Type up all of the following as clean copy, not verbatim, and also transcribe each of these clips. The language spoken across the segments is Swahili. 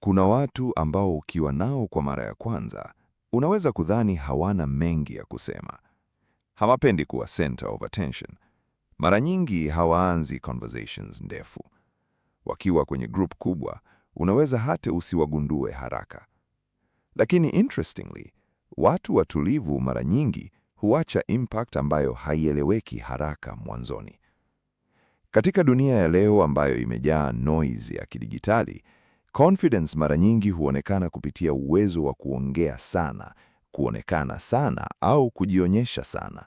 Kuna watu ambao ukiwa nao kwa mara ya kwanza, unaweza kudhani hawana mengi ya kusema. Hawapendi kuwa center of attention. Mara nyingi hawaanzi conversations ndefu. Wakiwa kwenye group kubwa, unaweza hata usiwagundue haraka. Lakini interestingly, watu watulivu mara nyingi huacha impact ambayo haieleweki haraka mwanzoni. Katika dunia ya leo ambayo imejaa noise ya kidigitali, confidence mara nyingi huonekana kupitia uwezo wa kuongea sana, kuonekana sana au kujionyesha sana.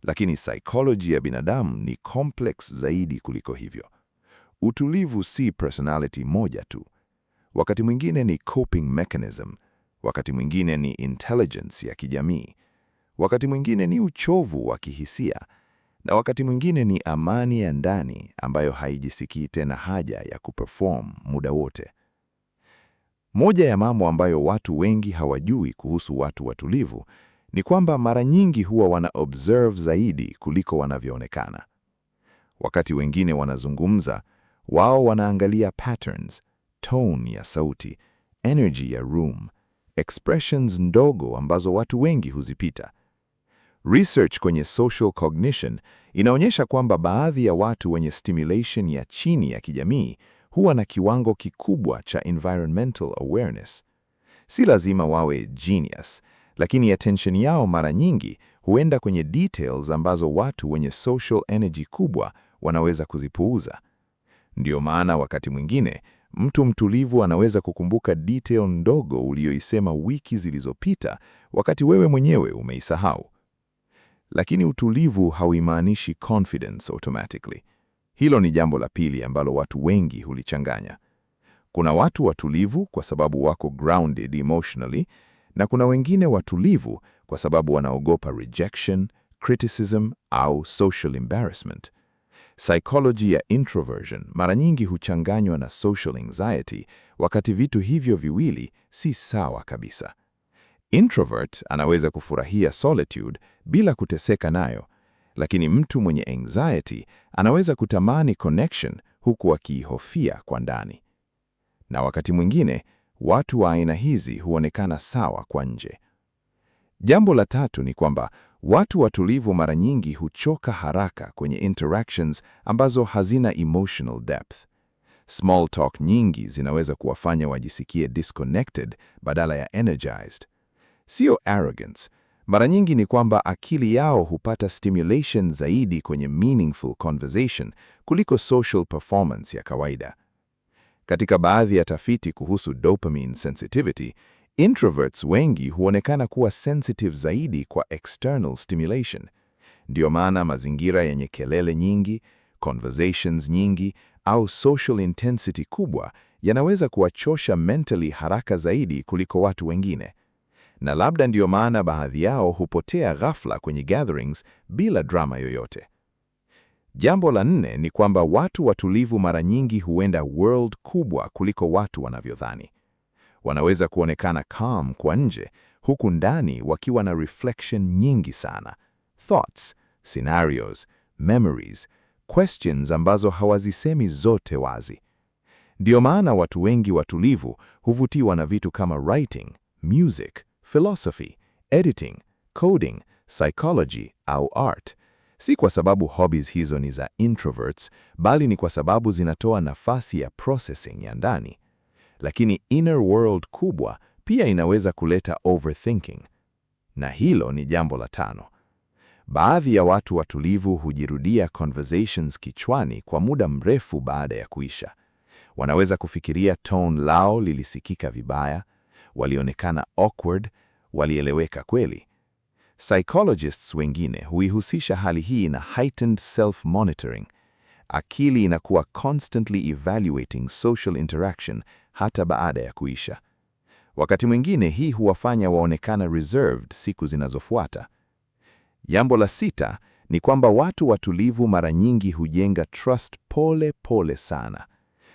Lakini psychology ya binadamu ni complex zaidi kuliko hivyo. Utulivu si personality moja tu. Wakati mwingine ni coping mechanism, wakati mwingine ni intelligence ya kijamii, wakati mwingine ni uchovu wa kihisia, na wakati mwingine ni amani ya ndani ambayo haijisikii tena haja ya kuperform muda wote. Moja ya mambo ambayo watu wengi hawajui kuhusu watu watulivu ni kwamba mara nyingi huwa wana observe zaidi kuliko wanavyoonekana. Wakati wengine wanazungumza, wao wanaangalia patterns, tone ya sauti, energy ya room, expressions ndogo ambazo watu wengi huzipita. Research kwenye social cognition inaonyesha kwamba baadhi ya watu wenye stimulation ya chini ya kijamii huwa na kiwango kikubwa cha environmental awareness. Si lazima wawe genius, lakini attention yao mara nyingi huenda kwenye details ambazo watu wenye social energy kubwa wanaweza kuzipuuza. Ndiyo maana wakati mwingine mtu mtulivu anaweza kukumbuka detail ndogo uliyoisema wiki zilizopita wakati wewe mwenyewe umeisahau. Lakini utulivu hauimaanishi confidence automatically. Hilo ni jambo la pili ambalo watu wengi hulichanganya. Kuna watu watulivu kwa sababu wako grounded emotionally, na kuna wengine watulivu kwa sababu wanaogopa rejection, criticism au social embarrassment. Psychology ya introversion mara nyingi huchanganywa na social anxiety, wakati vitu hivyo viwili si sawa kabisa. Introvert anaweza kufurahia solitude bila kuteseka nayo, lakini mtu mwenye anxiety anaweza kutamani connection huku akiihofia kwa ndani. Na wakati mwingine watu wa aina hizi huonekana sawa kwa nje. Jambo la tatu ni kwamba watu watulivu mara nyingi huchoka haraka kwenye interactions ambazo hazina emotional depth. Small talk nyingi zinaweza kuwafanya wajisikie disconnected badala ya energized. Sio arrogance. Mara nyingi ni kwamba akili yao hupata stimulation zaidi kwenye meaningful conversation kuliko social performance ya kawaida. Katika baadhi ya tafiti kuhusu dopamine sensitivity, introverts wengi huonekana kuwa sensitive zaidi kwa external stimulation. Ndiyo maana mazingira yenye kelele nyingi, conversations nyingi au social intensity kubwa yanaweza kuwachosha mentally haraka zaidi kuliko watu wengine. Na labda ndiyo maana baadhi yao hupotea ghafla kwenye gatherings bila drama yoyote. Jambo la nne ni kwamba watu watulivu mara nyingi huenda world kubwa kuliko watu wanavyodhani. Wanaweza kuonekana calm kwa nje, huku ndani wakiwa na reflection nyingi sana. Thoughts, scenarios, memories, questions ambazo hawazisemi zote wazi. Ndiyo maana watu wengi watulivu huvutiwa na vitu kama writing, music, philosophy, editing, coding, psychology au art. Si kwa sababu hobbies hizo ni za introverts, bali ni kwa sababu zinatoa nafasi ya processing ya ndani. Lakini inner world kubwa pia inaweza kuleta overthinking. Na hilo ni jambo la tano. Baadhi ya watu watulivu hujirudia conversations kichwani kwa muda mrefu baada ya kuisha. Wanaweza kufikiria tone lao lilisikika vibaya, walionekana awkward, walieleweka kweli. Psychologists wengine huihusisha hali hii na heightened self-monitoring. Akili inakuwa constantly evaluating social interaction hata baada ya kuisha. Wakati mwingine hii huwafanya waonekana reserved siku zinazofuata. Jambo la sita ni kwamba watu watulivu mara nyingi hujenga trust pole pole sana.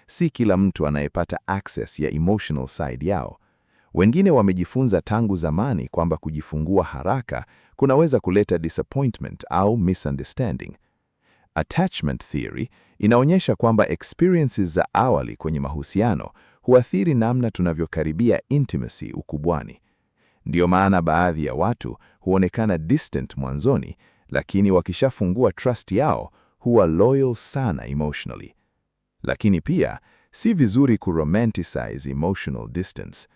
Si kila mtu anayepata access ya emotional side yao. Wengine wamejifunza tangu zamani kwamba kujifungua haraka kunaweza kuleta disappointment au misunderstanding. Attachment theory inaonyesha kwamba experiences za awali kwenye mahusiano huathiri jinsi mtu anavyotrust wengine. huathiri namna tunavyokaribia intimacy ukubwani. Ndiyo maana baadhi ya watu huonekana distant mwanzoni, lakini wakishafungua trust yao huwa loyal sana emotionally. Lakini pia si vizuri kuromanticize emotional distance.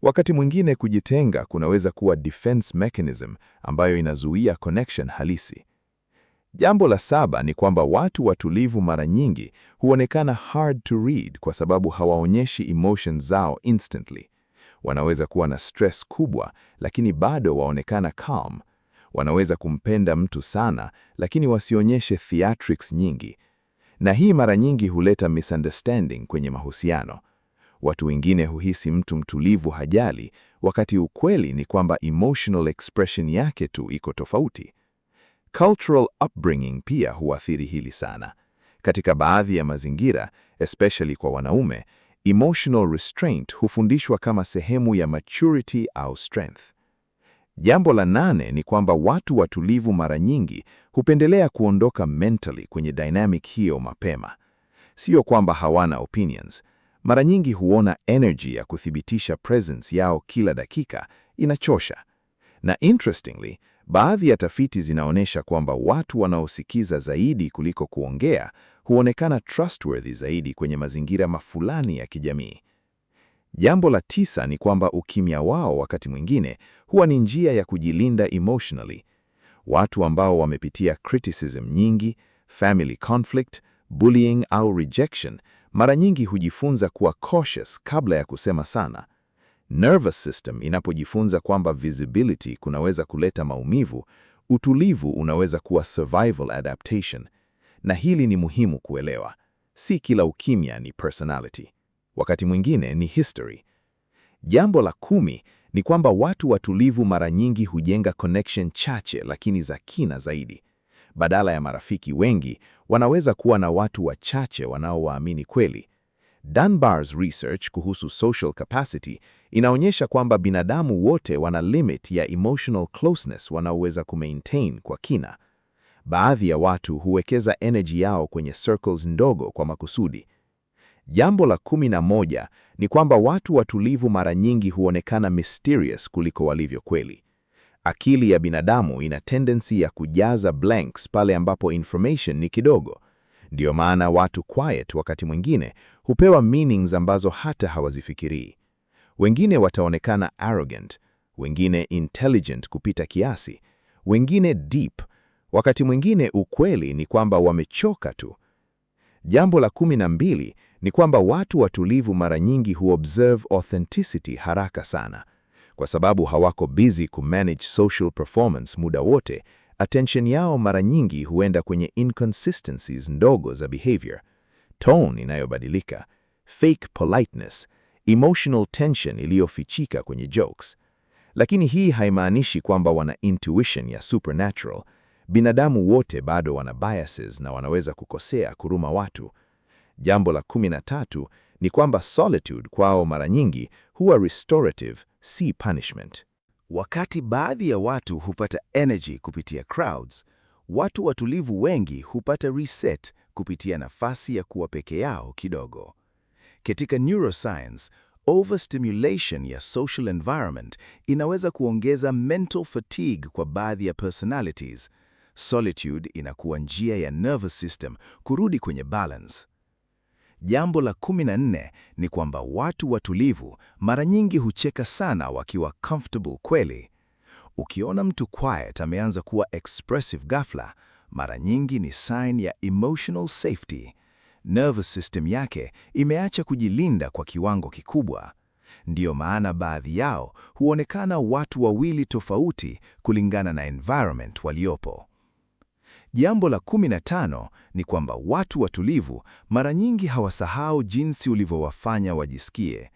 Wakati mwingine kujitenga kunaweza kuwa defense mechanism ambayo inazuia connection halisi. Jambo la saba ni kwamba watu watulivu mara nyingi huonekana hard to read kwa sababu hawaonyeshi emotions zao instantly. Wanaweza kuwa na stress kubwa lakini bado waonekana calm. Wanaweza kumpenda mtu sana lakini wasionyeshe theatrics nyingi. Na hii mara nyingi huleta misunderstanding kwenye mahusiano. Watu wengine huhisi mtu mtulivu hajali, wakati ukweli ni kwamba emotional expression yake tu iko tofauti. Cultural upbringing pia huathiri hili sana. Katika baadhi ya mazingira, especially kwa wanaume, emotional restraint hufundishwa kama sehemu ya maturity au strength. Jambo la nane ni kwamba watu watulivu mara nyingi hupendelea kuondoka mentally kwenye dynamic hiyo mapema. Sio kwamba hawana opinions. Mara nyingi huona energy ya kuthibitisha presence yao kila dakika inachosha. Na interestingly, baadhi ya tafiti zinaonyesha kwamba watu wanaosikiza zaidi kuliko kuongea huonekana trustworthy zaidi kwenye mazingira mafulani ya kijamii. Jambo la tisa ni kwamba ukimya wao wakati mwingine huwa ni njia ya kujilinda emotionally. Watu ambao wamepitia criticism nyingi, family conflict, bullying au rejection, mara nyingi hujifunza kuwa cautious kabla ya kusema sana. Nervous system inapojifunza kwamba visibility kunaweza kuleta maumivu, utulivu unaweza kuwa survival adaptation. Na hili ni muhimu kuelewa. Si kila ukimya ni personality. Wakati mwingine ni history. Jambo la 10 ni kwamba watu watulivu mara nyingi hujenga connection chache lakini za kina zaidi. Badala ya marafiki wengi, wanaweza kuwa na watu wachache wanaowaamini kweli. Dunbar's research kuhusu social capacity inaonyesha kwamba binadamu wote wana limit ya emotional closeness wanaoweza kumaintain kwa kina. Baadhi ya watu huwekeza energy yao kwenye circles ndogo kwa makusudi. Jambo la 11 ni kwamba watu watulivu mara nyingi huonekana mysterious kuliko walivyo kweli. Akili ya binadamu ina tendency ya kujaza blanks pale ambapo information ni kidogo. Ndiyo maana watu quiet wakati mwingine hupewa meanings ambazo hata hawazifikirii. Wengine wataonekana arrogant, wengine intelligent kupita kiasi, wengine deep. Wakati mwingine ukweli ni kwamba wamechoka tu. Jambo la 12 ni kwamba watu watulivu mara nyingi huobserve authenticity haraka sana. Kwa sababu hawako busy kumanage social performance muda wote, attention yao mara nyingi huenda kwenye inconsistencies ndogo za behavior, tone inayobadilika, fake politeness, emotional tension iliyofichika kwenye jokes. Lakini hii haimaanishi kwamba wana intuition ya supernatural. Binadamu wote bado wana biases na wanaweza kukosea kuruma watu. Jambo la 13 ni kwamba solitude kwao mara nyingi huwa restorative, si punishment. Wakati baadhi ya watu hupata energy kupitia crowds, watu watulivu wengi hupata reset kupitia nafasi ya kuwa peke yao kidogo. Katika neuroscience, overstimulation ya social environment inaweza kuongeza mental fatigue kwa baadhi ya personalities. Solitude inakuwa njia ya nervous system kurudi kwenye balance. Jambo la 14 ni kwamba watu watulivu mara nyingi hucheka sana wakiwa comfortable kweli. Ukiona mtu quiet ameanza kuwa expressive ghafla, mara nyingi ni sign ya emotional safety. Nervous system yake imeacha kujilinda kwa kiwango kikubwa. Ndiyo maana baadhi yao huonekana watu wawili tofauti kulingana na environment waliopo. Jambo la 15 ni kwamba watu watulivu mara nyingi hawasahau jinsi ulivyowafanya wajisikie,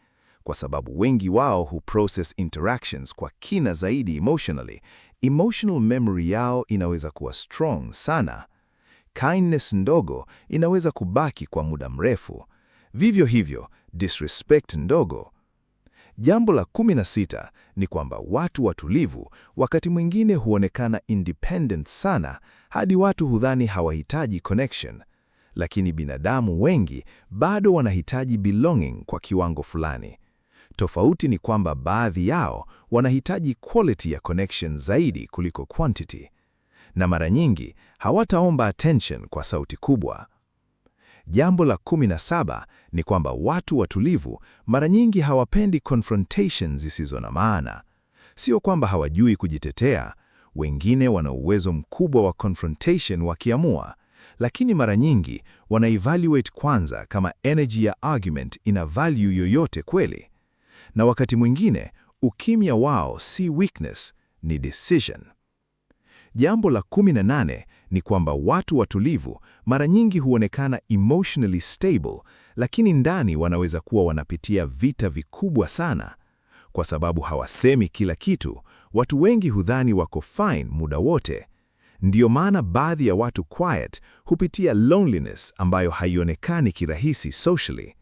kwa sababu wengi wao huprocess interactions kwa kina zaidi emotionally. Emotional memory yao inaweza kuwa strong sana. Kindness ndogo inaweza kubaki kwa muda mrefu. Vivyo hivyo, disrespect ndogo. Jambo la 16 ni kwamba watu watulivu wakati mwingine huonekana independent sana hadi watu hudhani hawahitaji connection. Lakini binadamu wengi bado wanahitaji belonging kwa kiwango fulani. Tofauti ni kwamba baadhi yao wanahitaji quality ya connection zaidi kuliko quantity, na mara nyingi hawataomba attention kwa sauti kubwa. Jambo la 17 ni kwamba watu watulivu mara nyingi hawapendi confrontations zisizo na maana. Sio kwamba hawajui kujitetea, wengine wana uwezo mkubwa wa confrontation wakiamua, lakini mara nyingi wana evaluate kwanza kama energy ya argument ina value yoyote kweli. Na wakati mwingine ukimya wao si weakness, ni decision. Jambo la 18 ni kwamba watu watulivu mara nyingi huonekana emotionally stable, lakini ndani wanaweza kuwa wanapitia vita vikubwa sana. Kwa sababu hawasemi kila kitu, watu wengi hudhani wako fine muda wote. Ndiyo maana baadhi ya watu quiet hupitia loneliness ambayo haionekani kirahisi socially.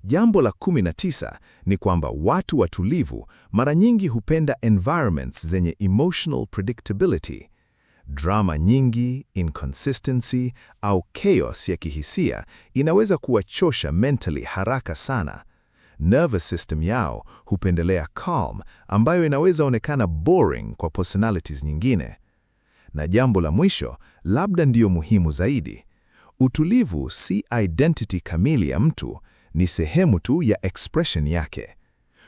Jambo la 19 ni kwamba watu watulivu mara nyingi hupenda environments zenye emotional predictability. Drama nyingi, inconsistency au chaos ya kihisia inaweza kuwachosha mentally haraka sana. Nervous system yao hupendelea calm ambayo inaweza onekana boring kwa personalities nyingine. Na jambo la mwisho, labda ndiyo muhimu zaidi. Utulivu si identity kamili ya mtu, ni sehemu tu ya expression yake.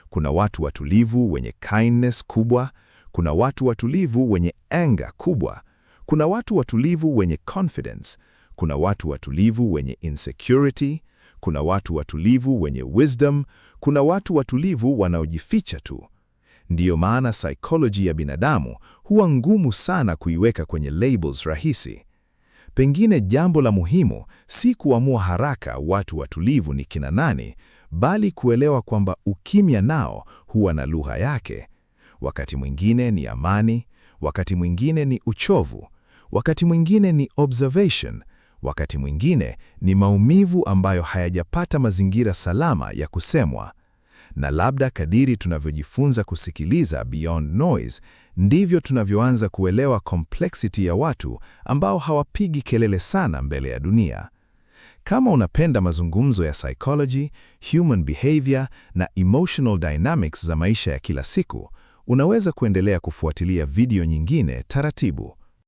Kuna watu watulivu wenye kindness kubwa, kuna watu watulivu wenye anger kubwa, kuna watu watulivu wenye confidence, kuna watu watulivu wenye insecurity, kuna watu watulivu wenye wisdom, kuna watu watulivu wanaojificha tu. Ndiyo maana psychology ya binadamu huwa ngumu sana kuiweka kwenye labels rahisi. Pengine jambo la muhimu si kuamua haraka watu watulivu ni kina nani, bali kuelewa kwamba ukimya nao huwa na lugha yake. Wakati mwingine ni amani, wakati mwingine ni uchovu, wakati mwingine ni observation, wakati mwingine ni maumivu ambayo hayajapata mazingira salama ya kusemwa. Na labda kadiri tunavyojifunza kusikiliza beyond noise, ndivyo tunavyoanza kuelewa complexity ya watu ambao hawapigi kelele sana mbele ya dunia. Kama unapenda mazungumzo ya psychology, human behavior na emotional dynamics za maisha ya kila siku, unaweza kuendelea kufuatilia video nyingine taratibu.